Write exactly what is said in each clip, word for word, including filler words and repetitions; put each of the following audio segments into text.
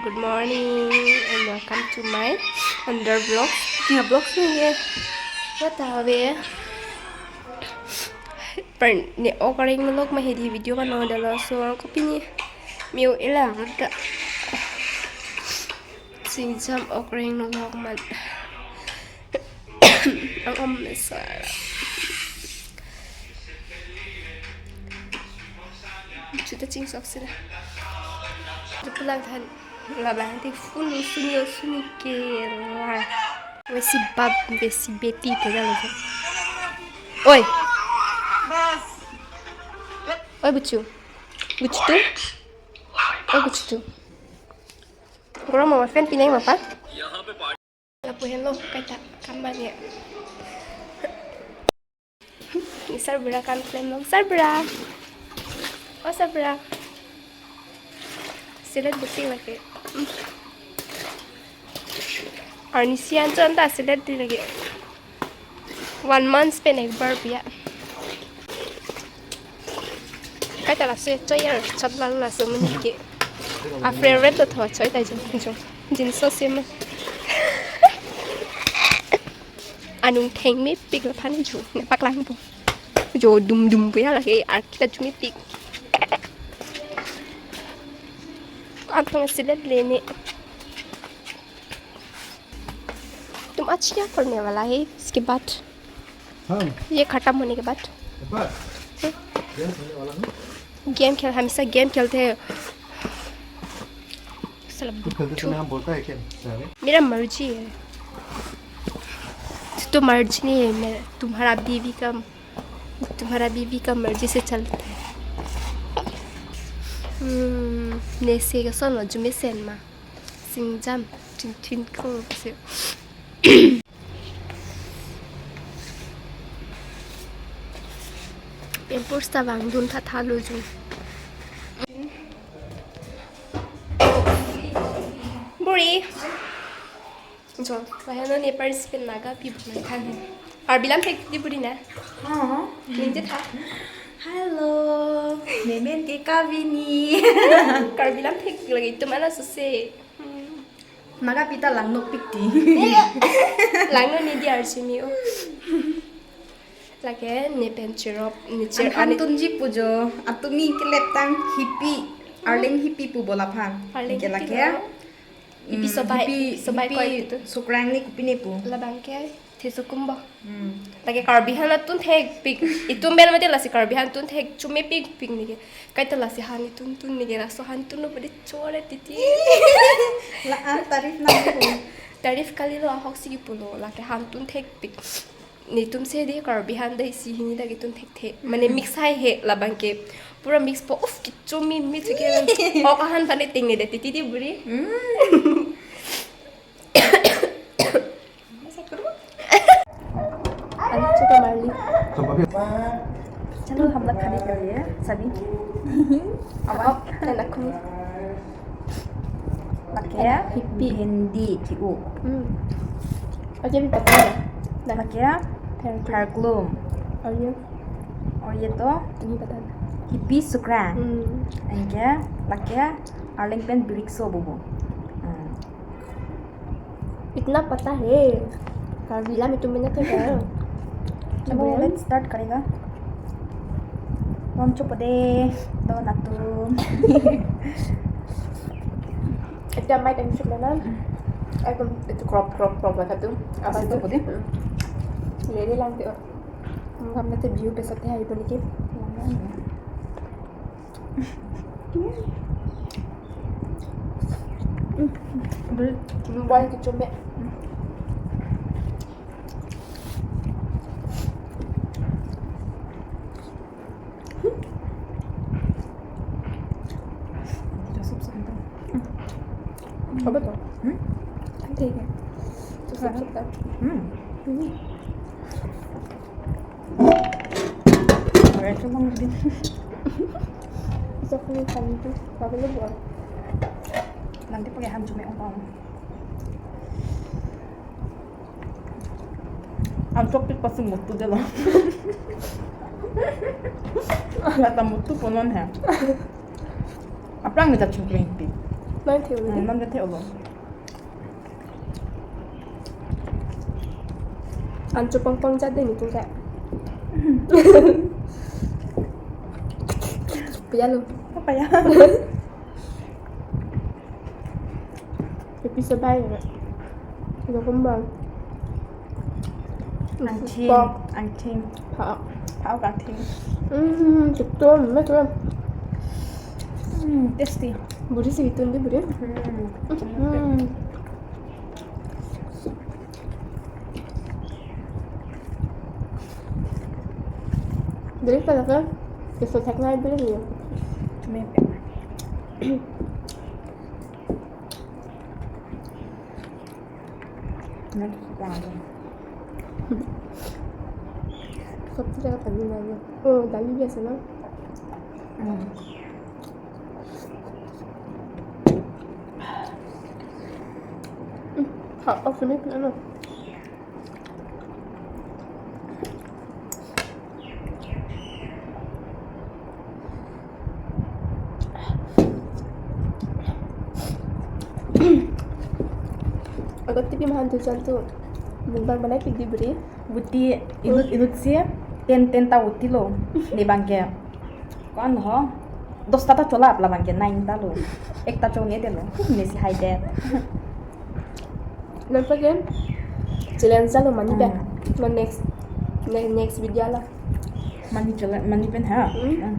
Good morning and welcome to my another vlog. Tina vlog sini ye. Kata ave. Pern ne okareng vlog ma hedi video kan no dalo so ang kopi ni miu ilang ta. Singjam okareng vlog man. Ang om sa. Chuta chingsok sila. Chuta lang than. Labang ti full suni suni kela. Vesi bab vesi beti pada lagi. Oi. Oi buchu. Buchu tu. Oi buchu tu. Goro mama fan pinai mapa. Lapu henlo kaita kamban ya. Ni sarbura kan klemlo. Sarbura. Oh sarbura. Silet besi lagi. Arnisi anchon ta silet di lagi. One month pen ek bar piya. Kaita laso choi ar chot lalo laso mun ke. A favorite to tho choi ta jin jin. Jinso sim. Anung thengmepik laphan jo ne paklang po. Jo dum dum puya lagi arkita chumepik. Anthong silet lene. तुम आज क्या करने वाला है इसके बाद? हाँ। ये खत्म होने के बाद? बाद? हम्म। गेम खेलने वाला हूँ। गेम खेल, हमेशा गेम खेलते हैं। साला तू खेलते बुद्धू। समय हम बोलता है क्या? क्या है? मेरा मर्जी है। तो मर्जी नहीं है, मैं तुम्हारा बीवी का, तुम्हारा बीवी का मर्जी से चलता है। हम्म, नेसे का सोनो जुमे सेनमा। Singjam, chingthin ko se. Pampers ta vangdun tha tha lo ju. Buri. Jo, laheno ne participant Naga pi buri than. Karbi lam thek di buri na. Oh. Ningje tha. Hello. Nemen ke Kavini. Karbi lam thek lagi tum ana suse. Hmm. Naga pita langno pikti. Langno ni di archimi o. Lake ne pen chirop, ne chir An, an ani tunji pujo, atumi keleptang hipi, arleng hipi pu bola phan. Arleng ke hipi lake lo. Hipi mm, sobai, hipi, sobai hipi koi itu. Sukrang ni kupine pu. Labang ke thesukumbo. Hmm. Lake Karbi han atun thek pik. Itum bel mati lasi Karbi han tun thek chume pik pik nike. Kaita lasi han itun tun nike laso han tun no bade chore titi. La an tarif na ko. Tarif kali lo ahok si pulo lake han tun thek pik. Nitum se di Karbi han dai si hini lagi tun thek thek. Mane mix hai he labang ke. Pura mix po uf kichumi mix ke. Ok ahan pane ting ne de titi di buri. Hmm. Anak cukup Marli. Coba, Beb. चलो, हम लोग खाने के लिए सभी। अब आप खाना खाओ। Lake hipi. Bhendi ki u. Hmm. Aja भी पता है। Lake pherklum. Pherklum. और ये? और ये तो? नहीं पता। Hipi sukrang. Hmm. Anke lake arleng pen birikso bubu. Hmm. इतना पता है। Karbi lam itu minat है। चलो, let's start करेगा। Don chopode, don atum। Ekta mic and shoot mana? Ekdom itu crop, crop, crop lagi tu. Apa itu? Chopode? Lele lang tu. Kamu nanti view pesat hai itu niki. Beri, beri kichome. Apa tuh? Hmm? Ada ya? Susah, susah. Hmm. Hmm. Oke, coba ngerti. Bisa punya itu, tapi lu buat. Nanti pakai hancu me om. Ang chopik pasi mutu de lo. Lata mutu ponon hai. Aphrang ni ta chingkling pi. Nang the-olo. Hmm, nang the-olo. An chopangpang jat dei nelitum ke. Pia lo. Apa ya? Episode baik ya. Udah kembang. Angthing, Pork. Angthing. Pork. Pork angthing. Hmm, betul, betul. Hmm, tasty. Buri sih itu, buri. Hmm. Hmm. Jadi kalau kan, itu tak naik beli ya. Maybe. Nang suka. Sabji jaga pani nai. Oh, dali biasa na. Hmm. Hmm, ha, oh, sini pun ano. Ako T V mahan tu jantu mukbang banai pik di buri. Buti inut inut si ten ten ta uti lo. Ne bangke. Ko-an ho? Dos ta ta cholap la bangke nine ta lo. Ek ta chong-e det lo. Ne si hai det. Nang pakai challenge lo mani pen. Hmm. Lo next, ne-, next video lo. Mani challenge, mani pen ha? Hmm. Hmm.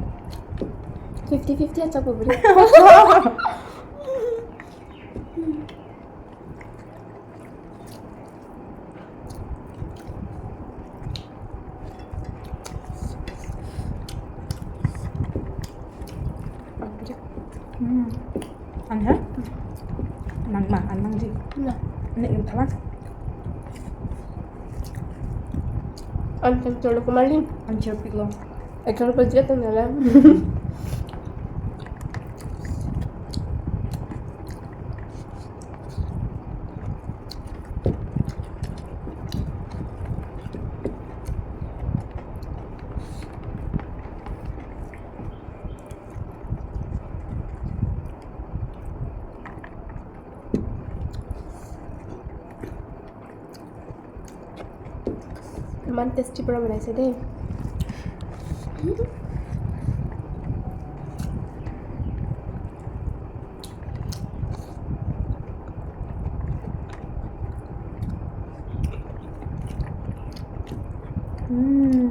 Fifty fifty aja ko beri. Hmm. An ha? Nang ma, an nangji. Na. Ne, yung thalang. An kan cholo ko mali. An cholo pik lo. Ekar pa jia to nala. Iman tasty pura banaise dei. Hmm.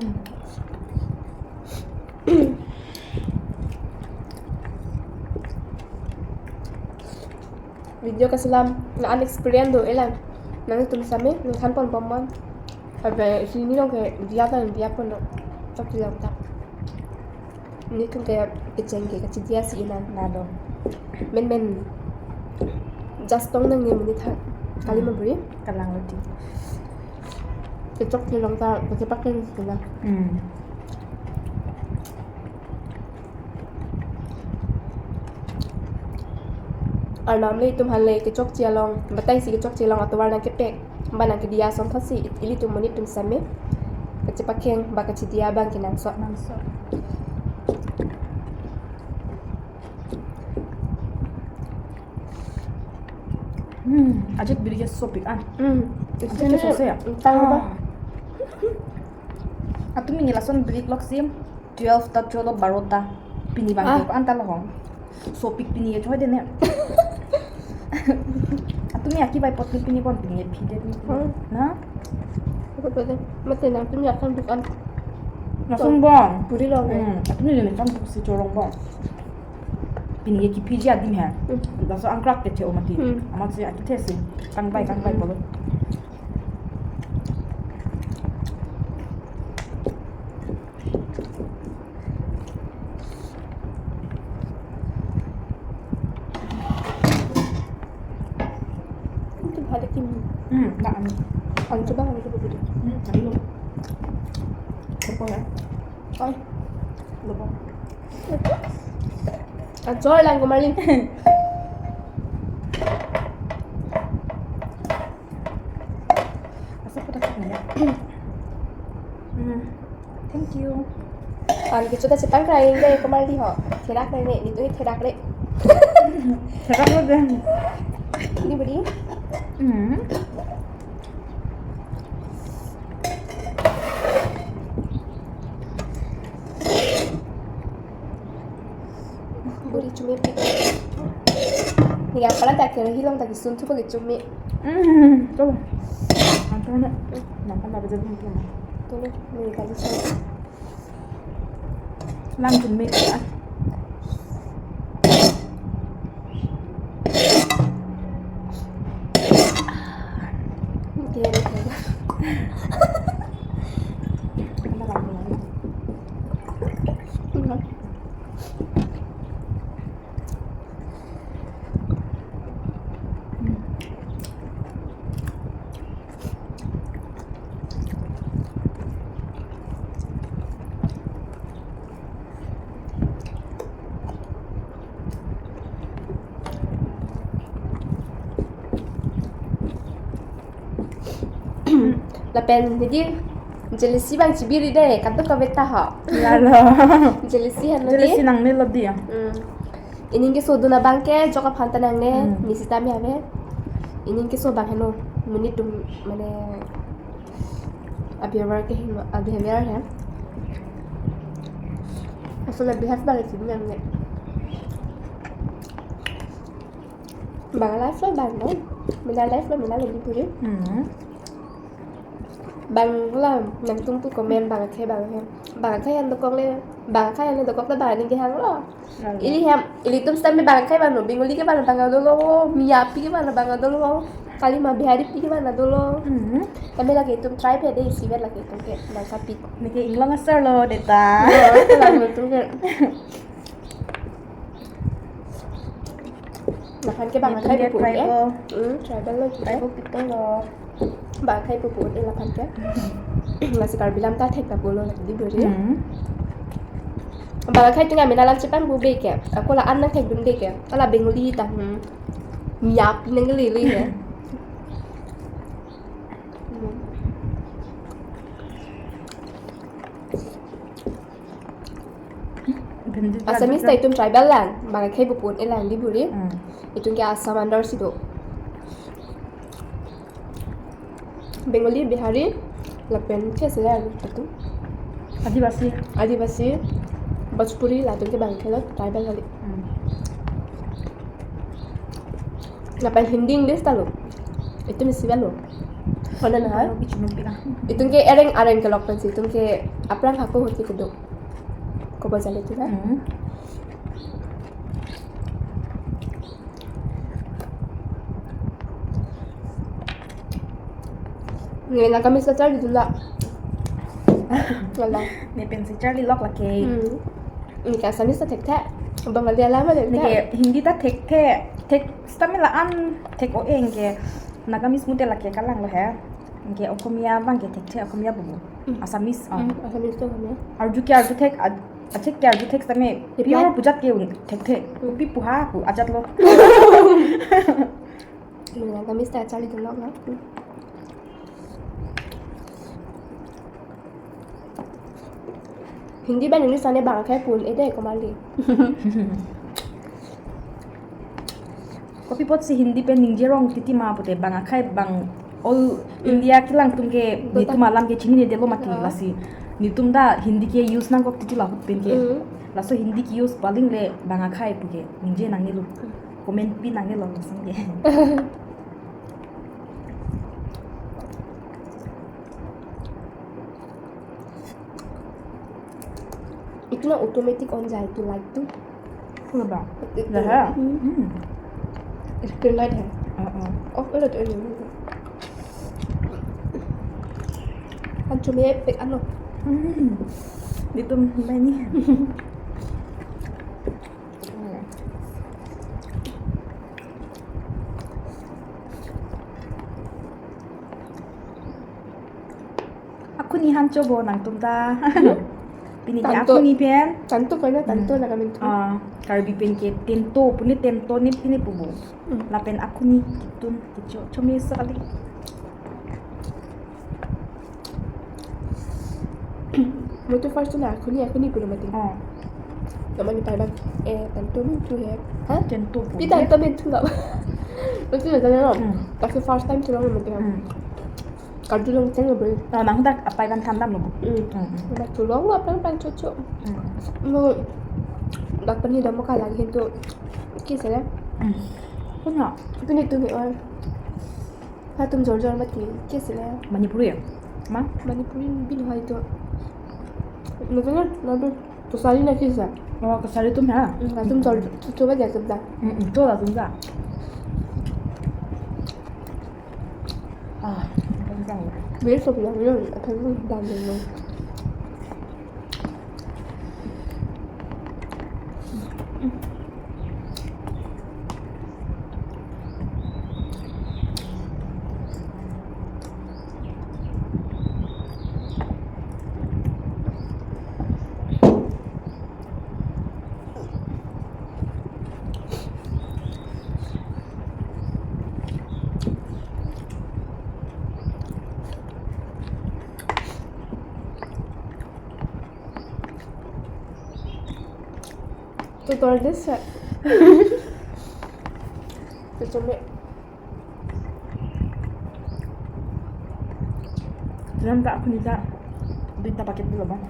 Video kaselam la an experience do elang. Nangtum same nangthan pon pon man. Abe sini long ke dia kan dia pon do. Tak bilang tak. Nelitum ke kecheng ke kachidia si ilang. Nado. Men men. Just tong nang ni menit ha. Kali ma beri? Kalang lagi. Kechok kelong ta, kechepakeng sila. Hmm. Arnam le itum han le kechokche along, batai si kechokche along atovar nangkepek, ba nangkedia asonthot si it-, ilitum monit atum same kachepakeng ba kachidia abang kenangsot. Nangsot. Hmm, ajak biri ke sopik an. Hmm. Ajak ke sose ya? Tang apa? Ah. Atumi neli lason biri klok si twelve ta cholo baro ta. Pini bang Ah. ko an ta lahong. Sopik pini ya choi dene. Atumi aki bai pot ni pini pon pini ya phi de ni. Hmm. Na? Apa apa deh? Mate nangtum ya kan bukan. Langsung bong. Puri lo. Hmm. Atumi neli kan si chorong bong. Pini ya kiphi ji adim ya. Hmm. Langsung angkrak ke che o mati. Hmm. Amat si aki the si. Kang bai kang bai Hmm. bolo. Itu balik ini. Hmm, tak anu. Anu coba anu coba gitu. Hmm, tak belum. Coba ya. Ay, lupa. Ajor lang ko Marlin. Asa ko tak na ya. Hmm. Thank you. An kecho ta chepangkrai dei ko Marlin ho. Therak nang ne, nelitum therak re. Theklo dei. Di beri. Hmm. Buri chumi pik. Ni apa lang tak kira hilang tak sun tu pakai chumi. Hmm, tuh. Antar na. Nampak tak bisa mungkin. Tuh, ni kali chumi. Lang chumi ya. Dia ada. Lapen hidi jealousy bang chibiri dei, kadokave ta ho. Lalo. Jealousy heno dei. Jealousy nangnelo dei. Hmm. Ining keso dun abang ke jok aphan ta nangne, hmm, ni sita mi ave. Ining keso bang heno, monit atum mane a-behavior ke heno, a-behavior he. Asal a-behave bang chibiri nangne. Bang life lo bang lo. Mena life lo mena lo di buri. Hmm. Bang la nangtum pu comment bang akhei bang akhei. Bang akhei an dokok le. Bang akhei an dokok ta bang aning kehang lo. Hmm. Ili hem, ilitum sitame bang akhei bang lo. Bengali ke bang bang dolo. Miyapi ke bang bang dolo. Kalima Bihari pi ke bang dolo. Hmm. Tame lake itum tribe he dei, isivet lake itum ke bang sapi. Neke inglong asar lo dei ta. Oh, lang lo itum ke. Laphan ke bang akhei pu un-e. Tribal. Hmm, tribal lo. Tribal people lo. Bang akhei pu un-e laphan ke. Lasi Karbi lam ta thek ta pulo lake di buri. Hmm. Bang akhei atum ke mena lam chepang pu be ke. Ako la-an nangthekdunde ke. Ala Bengali ta. Hmm. Miyapi nanglele he. Hmm. Bhindi Assamese ta itum tribal lang, bang akhei pu un-e lang di buri. Hmm. Itum ke Assam under si do. Bengali, Bihari, lapen che se lang itum. Adivasi. Adivasi, Bhojpuri, latum ke bang akhei lo, tribal kali. Hmm. Lapen Hindi, English ta lo. Itum isivet lo. Hona na. Itum ke ereng areng kelok pensi, itum ke aphrang hako hoti kedo. Kobo jale tu na. Hmm. Ne Nagamese ta charli dunlo. Lalo. Ne pensi charli lok lake. Hmm. Neke Assamese ta thekthe. Bengali alam le thekthe. Neke Hindi ta thekthe. Thek sitame la-an thek-o-e neke Nagamese mute lake kalang lo he. Neke Okhomia bang ke thekthe, Okhomia bubu. Hmm. Assamese, ah. Hmm, Assamese to Okhomia. Arju ke arju thek, a-, achek ke arju thek sitame reply. Pure pu ajat ke un thekthe. Hmm. Pi pu ha pu ajat lo. Hmm, Nagamese ta charli dunlo na. Hmm. Hindi pen English ane bang akhei pu un-e dei komarli. Kopi apotsi Hindi pen ningje rong titi ma pute bang akhei bang all India kelang atum ke netum alam ke chininedetlo mati. Ah. Lasi netum ta Hindi ke use nangkok titi lahut pen ke. Mm. Laso Hindi ke use paling le bang akhei pu ke ningje nangnelo. Comment pi nangnelo lason ke. Itu na automatic on jai tu light tu. Cool ba? Itu. Dah, ha? Hmm. Hmm. Itu light hai. Uh-uh. Off karo tu ini. An chumi pek ano. Hmm. Di tu main ni. Akhuni han chobo nangtum ta. Hmm? Pini ke tanto. Akhuni pen. Tanto kena tanto. Hmm. Nagamese. Ah, Karbi pen ke tento, puni tento ni pini pubo. Hmm. Lapen akhuni kitun kicho, chome sekali. Mo tu first tu na akhuni, akhuni pulo mati. Oh. Nama ni pai bang, eh, tanto min tu he. Ha? Kento pu. Pita to ben thulo. Betul, betul, no? Hmm. Kasi first time thulo mo kaya. Hmm. Karju long cheng lo, bro. Oh, nang dak apai ban thandam lo, bu. Hmm. Hmm, hmm. Dak thulo, lo apang pang chocho. Hmm. Mo, dak pani damo kalang hintu. Kisa le? Hmm. Punya. Tuni, tuni, oi. Hatum jor jor mati, kisa le? Manipuri ya? Ma? Manipuri bin hoy to. Nutuna, nutuna. Kasari na kisa? Oh, kasari atum ha? Hmm, atum jor, chuchu ba dia atum ta. Hmm, hmm, to la atum ta. Ah, very soft, yeah, very, I can really done it, no. Tutor desa. Tutor me. Dalam tak aku ni tak. Duit tak paket dulu bang.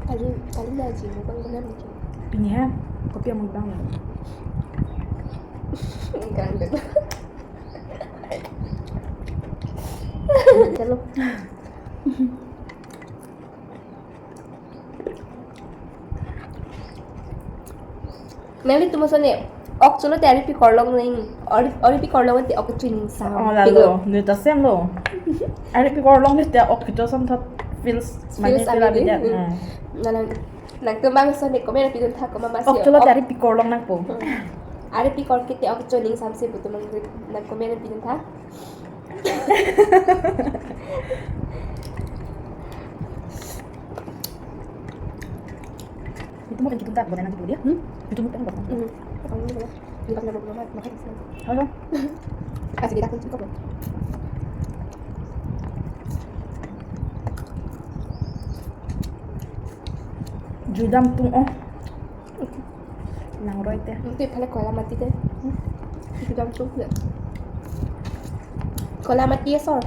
Kali, kali na ji mo bang benar mungkin. Pini ha, kopi yang mau bang. Enggak ada. Chalo. Nanglitum asonne, ok cholo te ari pikor long ning, ari, ari pikor long te ok chuning sa. Oh, lalo, neta sem lo. Ari pikor long te ok kito sam thot feels, mane feels feel abi abi de. Hmm. Hmm. Nang, nangtum bang asonne comment pidun tha, comment masi. Ok cholo te ari pikor long nangpo. Hmm. Ari pikor kete ok chuning samsi putu nang, nang comment pidun tha. Itu mau kita tak boleh nanti dia. Hmm? Itu mau kan boleh. Hmm. Apa ini boleh? Ini pakai boleh, makan sih. Halo. Kasih kita kunci kok. Jui damtung oh. Nangroi te. Nanti pale Koilamati te. Hmm? Jui damtung ya. Koilamati ya, sor.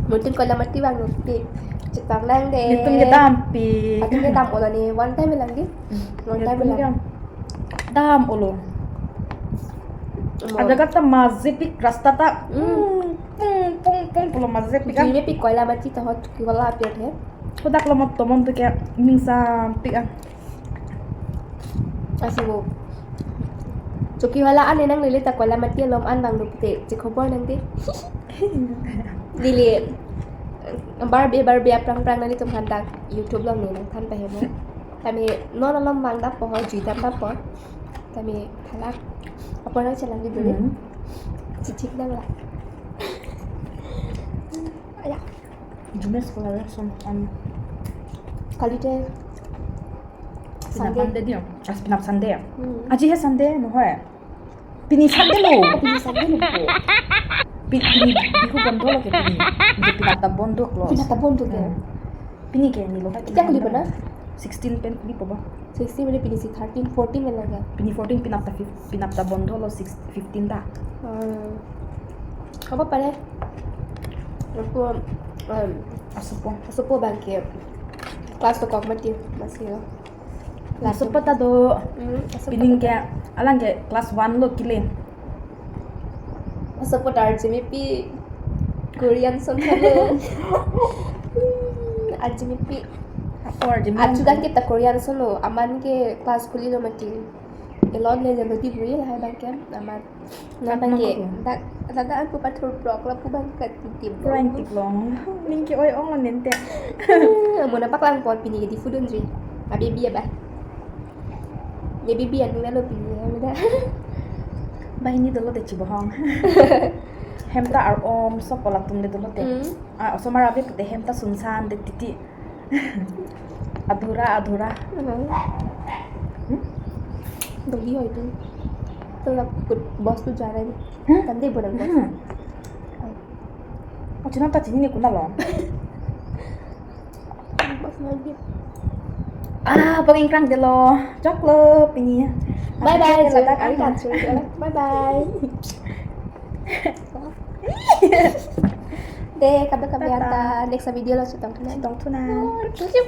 Mungkin Koilamati bang nanti. Cetang nang de. Netum kedam pi. Atum kedam olo ne. One time lang di. Hmm. One time lang. Kedam olo. Mo. Ada kata mazepik rasta ta. Hmm. Pung, pung, pung, pulo mazepik. Jui mepik Koilamati ta hot kiwala apir he. Kodak lo mot tomon tu kayak mingsa pik ah. Asi mo. Chokihola an enang lele ta Koilamati along an bang duk te, che khobor nang te. Lele. Barbe, barbe aphrang phrang nanglitum handak YouTube along ne nangthan pa he mo. Tame non along bang dapo ho, jui dam dapo. Tame thalak. Apor nang chelang di bule. Hmm. Chichik nang la. Aya. Jumes ko la son an. Kali te Sunday. Pinap Sunday dia. As pinap Sunday ya. Hmm. Aji he Sunday no hoy. Pini Sunday lo. Oh, pini Sunday lo. Pi-, pini Bihu bondo lo ke pini. Pinap ta bondo close. Pinap ta bondo ke. Hmm. Pini ke ni lo. Kita kuli bana? Sixteen pen kuli po ba. Sixteen pen pini si thirteen, fourteen pen lagi. Pini fourteen, pinap ta fif-, pinap ta bondo lo six, fifteen ta. Hmm. Apa pare? Aku, um, asopo. Asopo bang ke. Class to kok mati masih lo. Asopo ta do. Hmm, asopo pining ta do. Ke alang ke class one lo kile. Asopo ta arjimipi Korean son thalo. Hmm, arjimipi. Ako arjimipi. Achudan kita Korean son lo. Aman ke class kuli lo mati. Elon le jalo di bui lahai bang ke. Aman. Nang bang ke, dak, dak, dak aku pathur prok lo pu bang ke titip. Prank tip long. Ning ke oi ong lo nente. Mo na paklang pon pini ke di food laundry. A baby ya ba. Ye baby anu lo pini ya ba. Ba ini dolo te chibohong. Hem ta ar om so kolak tum de dolo te. Hmm. Ah, osomar ave pute hem ta sunsan de titi. Adhura, adhura. Hmm. Hmm? Doggy hoy tu. To la kut boss tu ja raha hai. Hmm? Tande bola boss. Hmm. Oh, chinam ta chinine kunalo. Boss lagi. Ah, pangingkrang delo. Choklo pini. Bye bye. Ladak ari Bye bye. Bye bye. De, kadokave Tata. Anta, next video along chetong thunang. Chetong thunang. Thank you.